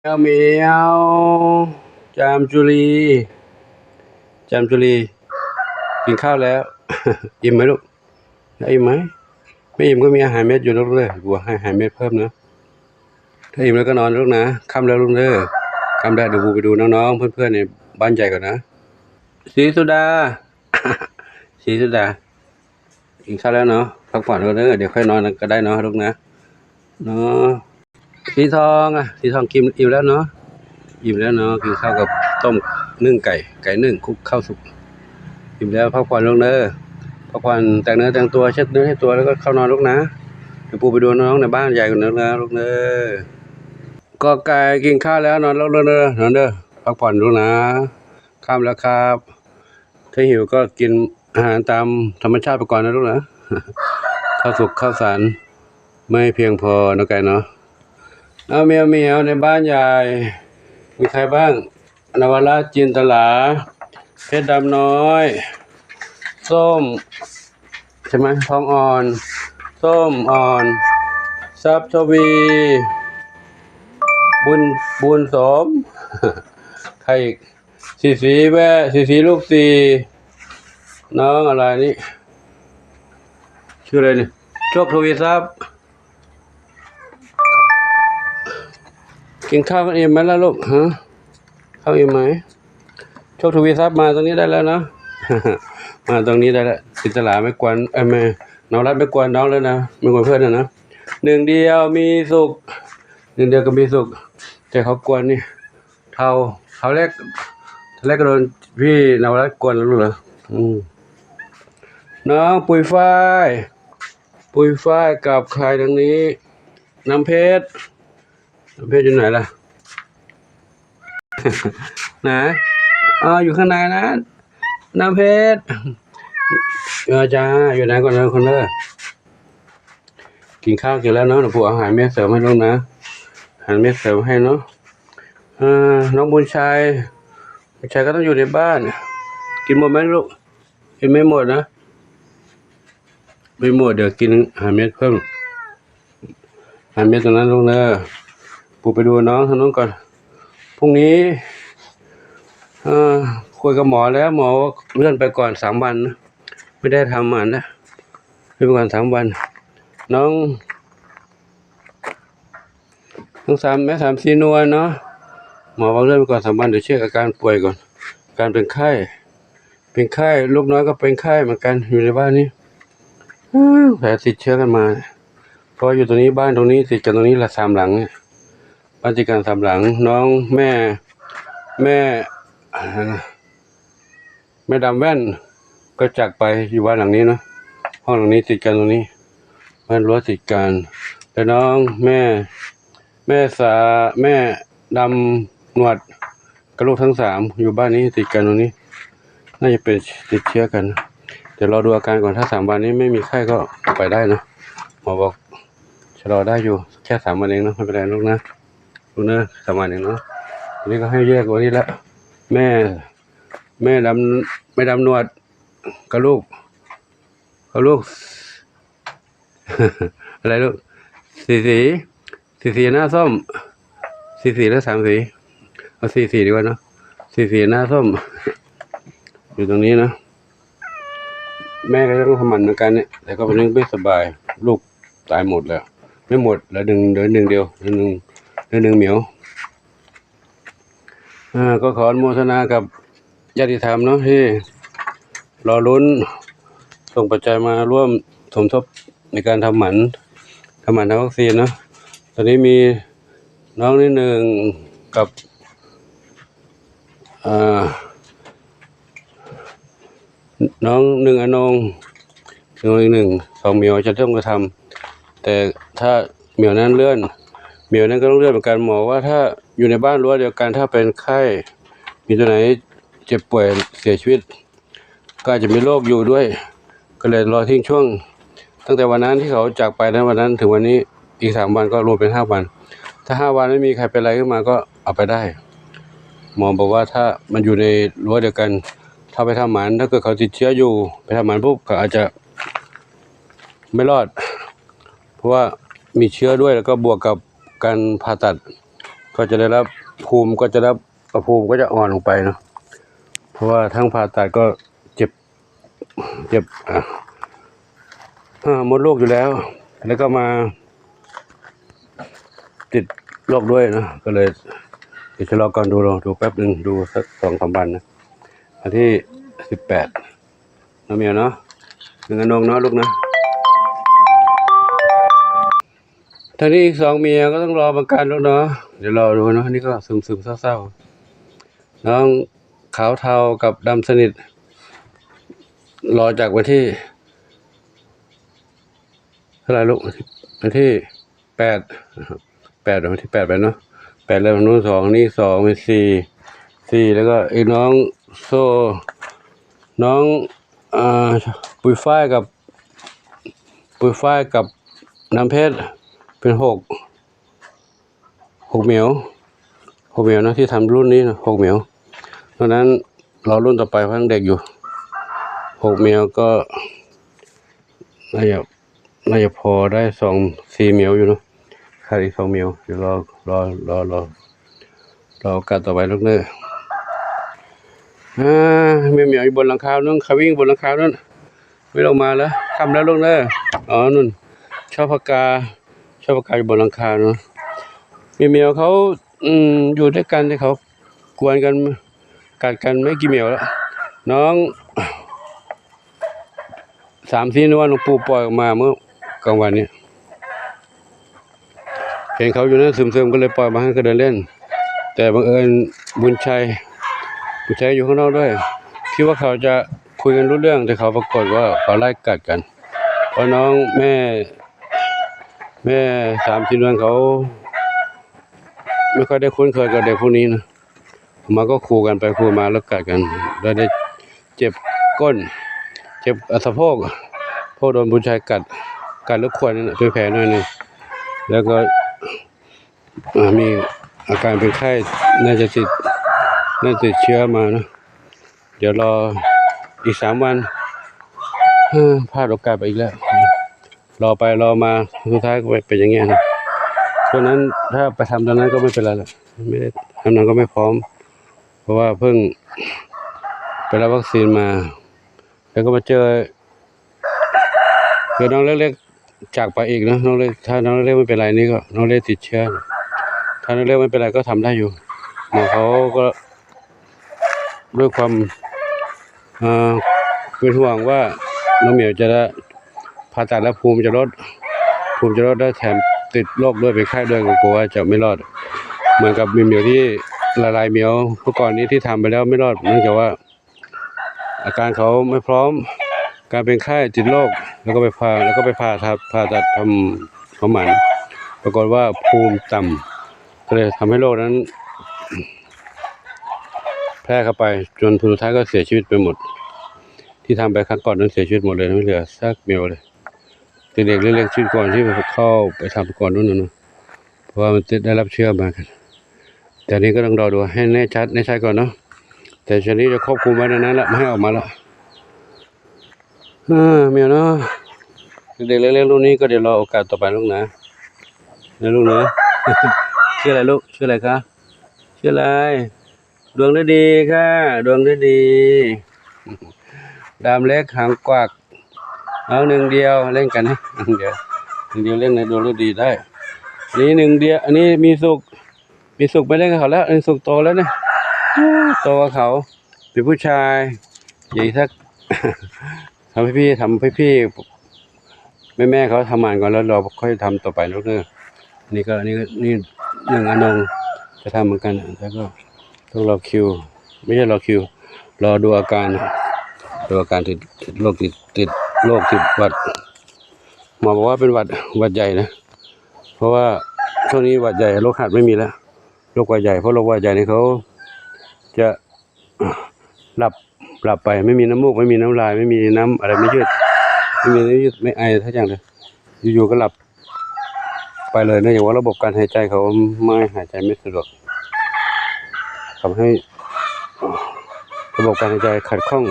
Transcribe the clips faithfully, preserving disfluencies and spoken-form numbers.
แมวแมว จามจุลี จามจุลี กินข้าวแล้ว อิ่มไหมลูก อิ่มไหม ไม่อิ่มก็มีอาหารเม็ดอยู่ลูกเลย บัวให้อาหารเม็ดเพิ่มนะ ถ้าอิ่มแล้วก็นอนลูกนะ ค่ำแล้วลูกเด้อ ค่ำแล้วเดี๋ยวบัวไปดูน้องๆ เพื่อนๆ ในบ้านใหญ่ก่อนนะ สีสุดา สีสุดา กินข้าวแล้วเนาะ พักผ่อนก่อนเด้อ เดี๋ยวค่อยนอนก็ได้เนาะลูกนะ เนาะ สีทองอ่ะ สีทองกินอิ่มแล้วเนาะ อิ่มแล้วเนาะ กินข้าวกับต้มนึ่งไก่ ไก่นึ่งคลุกข้าวสุก อิ่มแล้วพักผ่อนลูกเด้อ พักผ่อนแต่งเนื้อแต่งตัว เช็ดเนื้อเช็ดตัวแล้วก็เข้านอนลูกนะ เดี๋ยวปู่ไปดูน้องในบ้านใหญ่กันนะลูกเด้อ กอไก่กินข้าวแล้วนอนลูกเด้อ นอนเด้อ พักผ่อนลูกนะ ค่ำแล้วครับ ถ้าหิวก็กินอาหารตามธรรมชาติไปก่อนนะลูกนะ ข้าวสุกข้าวสารไม่เพียงพอนะไก่เนาะ เอาแมวแมวในบ้านใหญ่ มีใครบ้าง นวรัตน์ จินตลา เพชรดำน้อย ส้ม ใช่ไหม ทองอ่อน ส้มอ่อน ทรัพย์ทวี บุญ บุญสม ใครอีก สีสีแว่ สีสีลูกสี่ น้องอะไรนี่ ชื่ออะไรนี่ โชคทวีทรัพย์ กินข้าวกันอิ่มไหมล่ะลูก ฮะ ข้าวอิ่มไหม โชคทวีทรัพย์มาตรงนี้ได้แล้วนะ มาตรงนี้ได้แล้ว จินตลาไม่กวน เอ้ย ไม่ นวรัตน์ไม่กวนน้องแล้วนะ ไม่กวนเพื่อนแล้วนะ หนึ่งเดียวมีสุข หนึ่งเดียวก็มีสุข แต่เขากวนนี่ เทา เทาเล็ก เทาเล็กก็โดนพี่นวรัตน์กวนแล้วลูกเหรอ อืม น้องปุยฝ้าย ปุยฝ้ายกับใครทางนี้ น้ำเพชร น้ำเพชรอยู่ไหนล่ะ ไหน อ๋อ อยู่ข้างในนะ น้ำเพชร เออจ้า อยู่ไหนก่อนนะคนเด้อ กินข้าวกินแล้วเนาะ เดี๋ยวปู่เอาอาหารเม็ดเสริมให้ลูกนะ อาหารเม็ดเสริมให้เนาะ อ่า น้องบุญชัย บุญชัยก็ต้องอยู่ในบ้าน กินหมดไหมลูก กินไม่หมดนะ ไม่หมด เดี๋ยวกินอาหารเม็ดเพิ่ม อาหารเม็ดตรงนั้นลูกเด้อ ปู่ไปดูน้องทางนู้นก่อน พรุ่งนี้ เอ่อ คุยกับหมอแล้ว หมอเลื่อนไปก่อนสามวันนะ ไม่ได้ทำหมันนะ เลื่อนไปก่อนสามวัน น้อง ทั้งสาม แม่สามสีนวลเนาะ หมอบอกเลื่อนไปก่อนสามวัน เดี๋ยวเช็คอาการป่วยก่อน อาการเป็นไข้ เป็นไข้ ลูกน้อยก็เป็นไข้เหมือนกัน อยู่ในบ้านนี้ อ้าว แผลติดเชื้อกันมา เพราะอยู่ตรงนี้ บ้านตรงนี้ติดกันตรงนี้ละสามหลังเนี่ย บ้านติดกันสามหลัง น้องแม่ แม่ อะไรนะ แม่ดำแว่นก็จากไปอยู่บ้านหลังนี้เนาะ ห้องหลังนี้ติดกันตรงนี้ บ้านรั้วติดกัน แล้วน้องแม่ แม่สา แม่ดำหนวดกับลูกทั้งสามอยู่บ้านนี้ติดกันตรงนี้ น่าจะเป็นติดเชื้อกัน เดี๋ยวรอดูอาการก่อน ถ้าสามวันนี้ไม่มีไข้ก็ไปได้นะ หมอบอกชะลอได้อยู่ แค่สามวันเองนะ ไม่เป็นไรลูกนะ ลูกเนอะ สามวันเองเนาะ อันนี้ก็ให้แยกไว้นี่ละ แม่ แม่ดำ แม่ดำหนวดกับลูก กับลูก อะไรลูก สีสี สีสีหน้าส้ม สีสีหรือสามสี เอาสีสีดีกว่าเนาะ สีสีหน้าส้ม อยู่ตรงนี้นะ แม่ก็ต้องทำหมันเหมือนกันเนี่ย แต่ก็เป็นเรื่องไม่สบาย ลูกตายหมดแล้ว ไม่หมด เหลือหนึ่ง เหลือหนึ่งเดียว เหลือหนึ่ง เหลือหนึ่งเหมียว อ่า ก็ขออนุโมทนากับญาติธรรมเนาะ ที่รอลุ้นส่งปัจจัยมาร่วมสมทบในการทำหมัน ทำหมันทำวัคซีนเนาะ ตอนนี้มีน้องนิดหนึ่งกับ อ่า น้องหนึ่งอนง หนึ่งอนงอีกหนึ่ง สองเหมียวจะต้องกระทำ แต่ถ้าเหมียวนั้นเลื่อน เหมียวนั้นก็ต้องเลื่อนเหมือนกัน หมอว่าถ้าอยู่ในบ้านรั้วเดียวกัน ถ้าเป็นไข้ มีตัวไหนเจ็บป่วยเสียชีวิต ก็อาจจะมีโรคอยู่ด้วย ก็เลยรอทิ้งช่วง ตั้งแต่วันนั้นที่เขาจากไปนั้นวันนั้นถึงวันนี้อีกสามวันก็รวมเป็นห้าวัน ถ้าห้าวันไม่มีใครเป็นอะไรขึ้นมาก็เอาไปได้ หมอบอกว่าถ้ามันอยู่ในรั้วเดียวกัน ถ้าไปทำหมัน ถ้าเกิดเขาติดเชื้ออยู่ ไปทำหมันปุ๊บเขาอาจจะไม่รอด เพราะว่ามีเชื้อด้วย แล้วก็บวกกับการผ่าตัด เข ก็จะได้รับ ภูมิก็จะรับ ภูมิก็จะอ่อนลงไปเนาะ เพราะว่าทั้งผ่าตัดก็เจ็บ เจ็บ อ่า อ่ามดลูกอยู่แล้ว แล้วก็มาติดโรคด้วยเนาะ ก็เลยเดี๋ยวชะลอก่อน ดู ดูแป๊บหนึ่ง ดูสักสองสามวันนะ วันที่สิบแปด น้องเมียวเนาะ หนึ่งอนงเนาะลูกนะ ท่านี้อีกสองเมียก็ต้องรอเหมือนกันลูกเนาะ เดี๋ยวรอดูเนาะ นี่ก็ซึมๆ เศร้าๆ น้องขาวเทากับดำสนิท รอจากวันที่ เท่าไหร่ลูก วันที่แปด แปด วันที่แปดไปเนาะ แปด แล้วนู้นสอง นี่สอง เป็นสี่ สี่ แล้วก็ไอ้น้องโซ่ น้อง อ่า ปุยฝ้ายกับ ปุยฝ้ายกับน้ำเพชร เป็นหก หกเหมียว หกเหมียวนะ ที่ทำรุ่นนี้นะ หกเหมียว เพราะฉะนั้นรอรุ่นต่อไป เพราะยังเด็กอยู่ หกเหมียวก็น่าจะ น่าจะพอได้สอง สี่เหมียวอยู่เนาะ ขาดอีกสองเหมียว เดี๋ยวรอ รอ รอ รอ รอโอกาสต่อไปลูกเนอ อ่า แม่เหมียวอยู่บนหลังคานู่น เขาวิ่งบนหลังคานู่น ไม่ลงมาแล้ว ค่ำแล้วลูกเนอ อ๋อ นู่น ชอบปากกา ชอบปากกาอยู่บนหลังคาเนาะ แม่เหมียวเขา อืม อยู่ด้วยกัน ที่เขากวนกัน กัดกันไม่กี่เหมียวแล้ว น้อง สามสี่นวลหลวงปู่ปล่อยออกมาเมื่อกลางวันเนี่ย เห็นเขาอยู่นั่นซึมๆ ก็เลยปล่อยมาให้เขาเดินเล่น แต่บังเอิญบุญชัย บุญชัยอยู่ข้างนอกด้วย คิดว่าเขาจะคุยกันรู้เรื่อง แต่เขาปรากฏว่าเขาไล่กัดกัน เพราะน้องแม่ แม่สามสี่นวลเขา ไม่ค่อยได้คุ้นเคยกับเด็กพวกนี้นะ มาก็คู่กันไปคู่มาแล้วกัดกัน แล้วได้เจ็บก้น เจ็บสะโพก เพราะโดนบุญชัยกัด กัดลูกขวดนั่นน่ะ เป็นแผลหน่อยหนึ่ง แล้วก็ อ่า มีอาการเป็นไข้ น่าจะติด น่าจะติดเชื้อมานะ เดี๋ยวรออีกสามวัน เฮ้อ พลาดโอกาสไปอีกแล้ว รอไปรอมา สุดท้ายก็เป็นอย่างเงี้ยนะ เพราะฉะนั้นถ้าไปทำตอนนั้นก็ไม่เป็นไรละ ไม่ได้ ทำนั้นก็ไม่พร้อม เพราะว่าเพิ่งไปรับวัคซีนมา แล้วก็มาเจอ เจอน้องเล็กๆ จากไปอีกนะ น้องเล็ก ถ้าน้องเล็กไม่เป็นไรนี่ก็ น้องเล็กติดเชื้อ ถ้าน้องเล็กไม่เป็นไรก็ทำได้อยู่ หมอเขาก็ ด้วยความ เอ่อ เป็นห่วงว่าน้องเหมียวจะได้ผ่าตัดแล้วภูมิจะลด ภูมิจะลด ได้แถมติดโรคด้วย เป็นไข้ด้วย ก็กลัวว่าจะไม่รอด เหมือนกับมีเหมียวที่หลายๆเหมียวเมื่อก่อนนี้ที่ทำไปแล้วไม่รอด เนื่องจากว่า อาการเขาไม่พร้อม การเป็นไข้ติดโรค แล้วก็ไปผ่า แล้วก็ไปผ่าตัด ผ่าตัดทำความหมัน ปรากฏว่าภูมิต่ำ ก็เลยทำให้โรคนั้น แพร่เข้าไป จนสุดท้ายก็เสียชีวิตไปหมด ที่ทำไปครั้งก่อนนั้นเสียชีวิตหมดเลย ไม่เหลือสักเหมียวเลย เด็กๆเล็กๆ ชุดก่อนที่เข้าไปทำก่อนนู้นน่ะเนอะ เพราะว่ามันติด ได้รับเชื้อมากัน แต่อันนี้ก็ต้องรอดูให้แน่ชัด แน่ชัดก่อนเนาะ แต่ชนิดจะควบคุมไว้ในนั้นละ ไม่ให้ออกมาละ เออ แมวเนาะ เด็กเล็กๆรุ่นนี้ก็เดี๋ยวรอโอกาสต่อไปลูกนะ นะลูกนะ ชื่ออะไรลูก ชื่ออะไรคะ ชื่ออะไร ดวงฤดีค่ะ ดวงฤดี ดำเล็กหางกวัก เอาหนึ่งเดียวเล่นกันนะ หนึ่งเดียว หนึ่งเดียวเล่นในดวงฤดีได้ นี่หนึ่งเดียว อันนี้มีสุข มีสุขไม่เล่นกับเขาแล้ว มีสุขโตแล้วเนี่ย โตกว่าเขา เป็นผู้ชาย ใหญ่สัก ทำให้พี่ ทำให้พี่ แม่ๆเขาทำงานก่อน แล้วเราค่อยทำต่อไปลูกเด้อ นี่ก็ นี่ก็ นี่หนึ่งอนงจะทำเหมือนกัน แล้วก็ต้องรอคิว ไม่ใช่รอคิว รอดูอาการ ดูอาการติด ติดโรค ติด ติดโรค ติดหวัด หมอบอกว่าเป็นหวัด หวัดใหญ่นะ เพราะว่าช่วงนี้หวัดใหญ่ โรคหัดไม่มีแล้ว โรคหวัดใหญ่ เพราะโรคหวัดใหญ่นี่เขาจะ หลับ หลับไป ไม่มีน้ำมูก ไม่มีน้ำลาย ไม่มีน้ำอะไร ไม่ยืด ไม่มีน้ำยืด ไม่ไอสักอย่างเลย อยู่ๆก็หลับไปเลย เนื่องจากว่าระบบการหายใจเขาไม่ หายใจไม่สะดวก ทำให้ระบบการหายใจขัดข้อง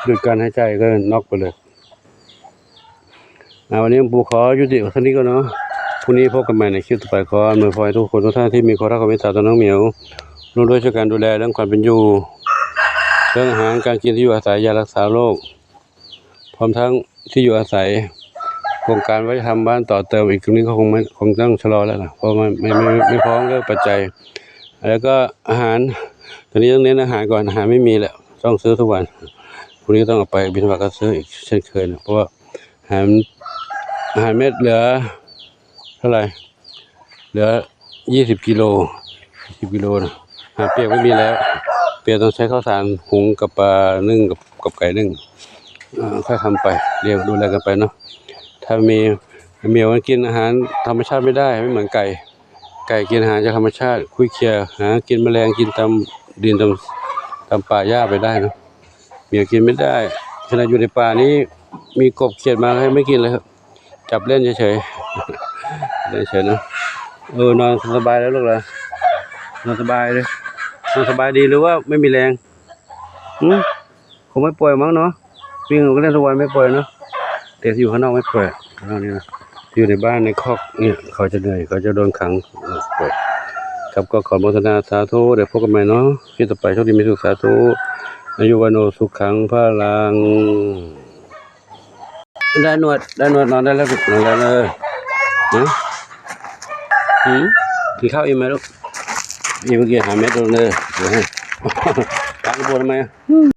หยุดการหายใจก็น็อกไปเลย อ่า วันนี้หลวงปู่ขอยุติเท่านี้ก่อนเนาะ พรุ่งนี้พบกันใหม่ในคลิปต่อไป ขออำนวยพรให้ทุกคนทุกท่านที่มีความรักความเมตตาต่อน้องเหมียว ร่วมด้วยช่วยกันดูแลเรื่องความเป็นอยู่ เรื่องอาหารการกิน ที่อยู่อาศัย ยารักษาโรค พร้อมทั้งที่อยู่อาศัย โครงการว่าจะทำบ้านต่อเติมอีก ตรงนี้ก็คงไม่ คงต้องชะลอแล้วนะ เพราะมันไม่ ไม่ ไม่พร้อมเรื่องปัจจัย แล้วก็อาหาร ตอนนี้ต้องเน้นอาหารก่อน อาหารไม่มีแล้ว ต้องซื้อทุกวัน พรุ่งนี้ก็ต้องออกไปบิณฑบาตก็ซื้ออีกเช่นเคยนะ เพราะว่าอาหาร อาหารเม็ดเหลือเท่าไหร่ เหลือยี่สิบกิโล ยี่สิบกิโลนะ อาหารเปียกไม่มีแล้ว เปียกต้องใช้ข้าวสารหุงกับปลานึ่งกับ กับไก่นึ่ง เอ่อ ค่อยทำไป เลี้ยงดูแลกันไปเนาะ ถ้ามี เหมียวมันกินอาหารธรรมชาติไม่ได้ ไม่เหมือนไก่ ไก่กินอาหารจากธรรมชาติ คุยเคียหากินแมลง กินตามดินตาม ตามป่าหญ้าไปได้เนาะ เหมียวกินไม่ได้ ขนาดอยู่ในป่านี้ มีกบเขียดมาให้ไม่กินเลยครับ จับเล่นเฉยๆ เล่นเฉยนะ เออ นอนสบายแล้วลูกเหรอ นอนสบายเลย นอนสบายดีหรือว่าไม่มีแรง อืม คงไม่ป่วยมั้งเนาะ วิ่งก็เล่นทุกวันไม่ป่วยเนาะ แต่อยู่ข้างนอกไม่ป่วย ข้างนอกนี่นะ อยู่ในบ้านในคอกเนี่ย เขาจะเหนื่อย เขาจะโดนขัง เออ ป่วย ครับ ก็ขออนุโมทนาสาธุ เดี๋ยวพบกันใหม่เนาะ คลิปต่อไป โชคดีมีสุข สาธุ อายุวัณโณสุขังพลัง ได้หนวด ได้หนวด นอนได้แล้วลูก นอนได้เลย ฮะ หืม กินข้าวอิ่มไหมลูก อิ่ม เมื่อกี้หาเม็ดลงเลย เดี๋ยวให้ ตั้งบนทำไมอะ